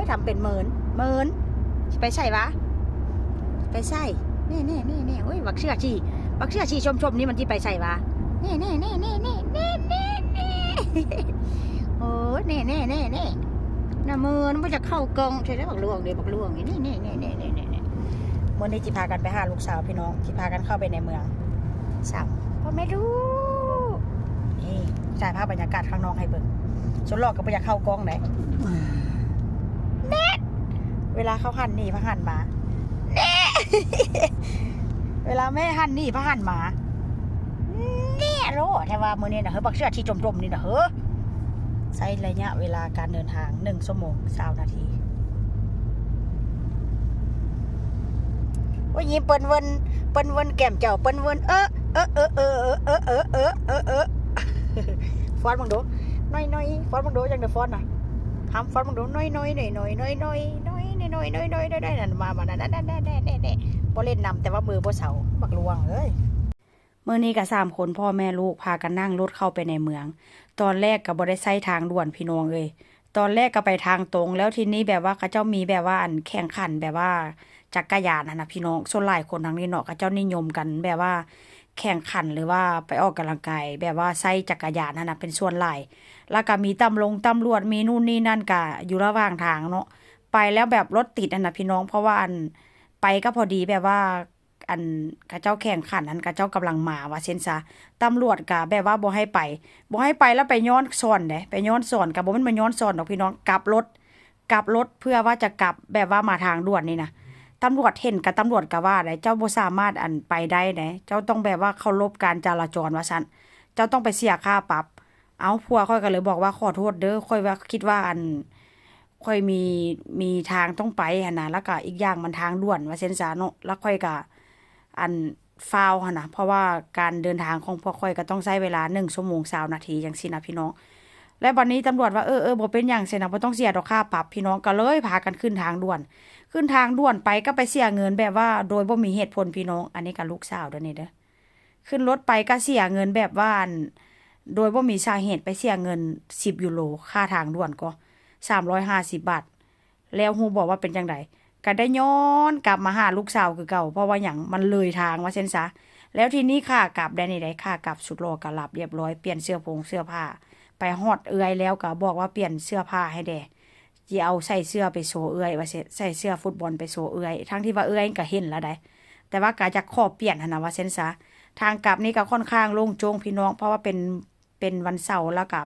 ທຳເປັນເມີນ ເມີນ ຊິໄປໃສວະ? ໄປໃສ? ແນ່ໆໆໆ ໂອ້ຍ ບັກເສື້ອສີ ບັກເສື້ອສີຊົມໆນີ້ມັນຊິໄປໃສວະ? ແນ່ໆໆໆໆ ແນ່ໆໆໆ ໂອ້ຍ ແນ່ໆໆໆ ນະເມີນ ບໍ່ຢາກເຂົ້າກ້ອງ ໃຊ່ແລ້ວ ບັກຫຼວງເດ້ ບັກຫຼວງ ແນ່ໆໆໆ ມື້ນີ້ຊິພາກັນໄປຫາລູກສາວພີ່ນ້ອງ ຊິພາກັນເຂົ້າໄປໃນເມືອງ ສາມ ພໍ່ແມ່ລູກ ນີ້ ຖ່າຍພາບບັນຍາກາດຂ້າງນອກໃຫ້ເບິ່ງ ສຸດຫຼໍ່ກໍບໍ່ຢາກເຂົ້າກ້ອງໃດ ແນ່ ເວລາເຂົາຫັນໜີພະຫັນມາ ແນ່ ເວລາແມ່ຫັນໜີພະຫັນມາ ແນ່ໂລ ແຕ່ວ່າມື້ນີ້ນະ ເຮີ ບັກເສື້ອທີ່ຈົມໆນີ້ນະ ເຮີ ໃຊ້ໄລຍະເວລາການເດີນທາງໜຶ່ງຊົ່ວໂມງຊາວນາທີ ໂອ້ຍ ຍິ້ມເປິ້ນເວີ້ນ ເປິ້ນເວີ້ນແກ້ມເຈົ້າ ເປິ້ນເວີ້ນ ເອີ ເອີ ເອີ ເອີ ເອີ ເອີ ເອີ ເອີ ເອີ ຟ້ອນເບິ່ງດູ ໜ້ອຍໆ ຟ້ອນເບິ່ງດູ ຈັ່ງໃດຟ້ອນນະ ຫ້າມຟ້ອນເບິ່ງດູ ໜ້ອຍໆ ໜ້ອຍໆ ໜ້ອຍໆ ໜ້ອຍໆ ໜ້ອຍໆ ໜ້ອຍໆ ໜ້ອຍໆ ນັ້ນ ມາ ມາ ນັ້ນ ນັ້ນ ນັ້ນ ແນ່ໆ ບໍ່ຫຼິ້ນນຳ ແຕ່ວ່າມືບໍ່ເຊົາ ບັກຫຼວງເອີຍ. ມື້ນີ້ກໍສາມຄົນ ພໍ່ແມ່ລູກ ພາກັນນັ່ງລົດເຂົ້າໄປໃນເມືອງ ຕອນແລກກໍບໍ່ໄດ້ໃຊ້ທາງດ່ວນພີ່ນ້ອງເອີຍ ຕອນແລກກໍໄປທາງຕົງ ແລ້ວທີນີ້ແບບວ່າເຂົາເຈົ້າມີແບບວ່າ ອັນ ແຂ່ງຂັນແບບວ່າຈັກກະຍານຫັ້ນນະພີ່ນ້ອງ ສ່ວນຫຼາຍຄົນທາງນີ້ເນາະ ເຂົາເຈົ້ານິຍົມກັນແບບວ່າແຂ່ງຂັນ ຫຼືວ່າໄປອອກກຳລັງກາຍ ແບບວ່າໃຊ້ຈັກກະຍານຫັ້ນນະເປັນສ່ວນຫຼາຍ ແລ້ວກໍມີຕຳລົງຕຳຫຼວດ ມີນູ້ນນີ້ນັ້ນ ກະຢູ່ລະຫວ່າງທາງເນາະ ໄປແລ້ວແບບລົດຕິດຫັ້ນນະພີ່ນ້ອງ ເພາະວ່າ ອັນ ໄປກໍພໍດີແບບວ່າ ອັນ ເຂົາເຈົ້າແຂ່ງຂັນຫັ້ນ ເຂົາເຈົ້າກຳລັງມາວ່າຊັ້ນຊະ ຕຳຫຼວດກະແບບວ່າບໍ່ໃຫ້ໄປ ບໍ່ໃຫ້ໄປແລ້ວໄປຍ້ອນສອນເດ້ ໄປຍ້ອນສອນ ກະບໍ່ແມ່ນມາຍ້ອນສອນດອກພີ່ນ້ອງ ກັບລົດ ກັບລົດ ເພື່ອວ່າຈະກັບແບບວ່າມາທາງດ່ວນນີ້ນະ ຕຳຫຼວດເຫັນກະ ຕຳຫຼວດກະວ່າໄດ໋ ເຈົ້າບໍ່ສາມາດ ອັນ ໄປໄດ້ເດ້ ເຈົ້າຕ້ອງແບບວ່າເຄົາລົບການຈະລາຈອນວ່າຊັ້ນ ເຈົ້າຕ້ອງໄປເສຍຄ່າປັບ ເອົ້າ ຜົວຂ້ອຍກໍເລີຍບອກວ່າ ຂໍໂທດເດີ ຂ້ອຍວ່າ ຄິດວ່າ ອັນ ຂ້ອຍມີ ມີທາງຕ້ອງໄປຫັ້ນນະ ແລ້ວກະອີກຢ່າງມັນທາງດ່ວນວ່າຊັ້ນຊະເນາະ ແລ້ວຂ້ອຍກະ ອັນ ຟ້າວຫັ້ນນະ ເພາະວ່າການເດີນທາງຂອງພວກຂ້ອຍກໍຕ້ອງໃຊ້ເວລາໜຶ່ງຊົ່ວໂມງຊາວນາທີຈັ່ງຊີ້ນະພີ່ນ້ອງ ແລ້ວບັດນີ້ຕຳຫຼວດວ່າ ເອີໆ ບໍ່ເປັນຫຍັງຊັ້ນນະ ບໍ່ຕ້ອງເສຍດອກຄ່າປັບ ພີ່ນ້ອງກໍເລີຍພາກັນຂຶ້ນທາງດ່ວນ ຂຶ້ນທາງດ່ວນໄປກໍໄປເສຍເງິນແບບວ່າໂດຍບໍ່ມີເຫດຜົນພີ່ນ້ອງ ອັນນີ້ກໍລູກສາວເດີນີ້ເດີ ຂຶ້ນລົດໄປກໍເສຍເງິນແບບວ່າ ອັນ ໂດຍບໍ່ມີສາເຫດ ໄປເສຍເງິນສິບຢູໂຣ ຄ່າທາງດ່ວນກໍສາມຮ້ອຍຫ້າສິບບາດ ແລ້ວຮູ້ບໍ່ວ່າເປັນຈັ່ງໃດ? ກໍໄດ້ຍ້ອນກັບມາຫາລູກສາວຄືເກົ່າ ເພາະວ່າຫຍັງ? ມັນເລີຍທາງວ່າຊັ້ນຊະ ແລ້ວທີນີ້ຂາກັບໄດ້ນີ້ໃດ ຂາກັບສຸດຫຼໍ່ກໍຫຼັບລຽບຮ້ອຍ ປ່ຽນເສື້ອຜົງເສື້ອຜ້າ ໄປຮອດເອື້ອຍແລ້ວກໍບອກວ່າປ່ຽນເສື້ອຜ້າໃຫ້ແດ່ ຊິເອົາໃສ່ເສື້ອໄປໂຊເອື້ອຍວ່າຊັ້ນ ໃສ່ເສື້ອຟຸດບອນໄປໂຊເອື້ອຍ ທັງທີ່ວ່າເອື້ອຍກໍເຫັນລະໃດ ແຕ່ວ່າກໍຢາກຂໍປ່ຽນຫັ້ນນະວ່າຊັ້ນຊະ ທາງກັບນີ້ກໍຂ້ອນຂ້າງໂລ່ງໂຈ້ງພີ່ນ້ອງ ເພາະວ່າເປັນ ເປັນວັນເສົາ ແລ້ວກໍ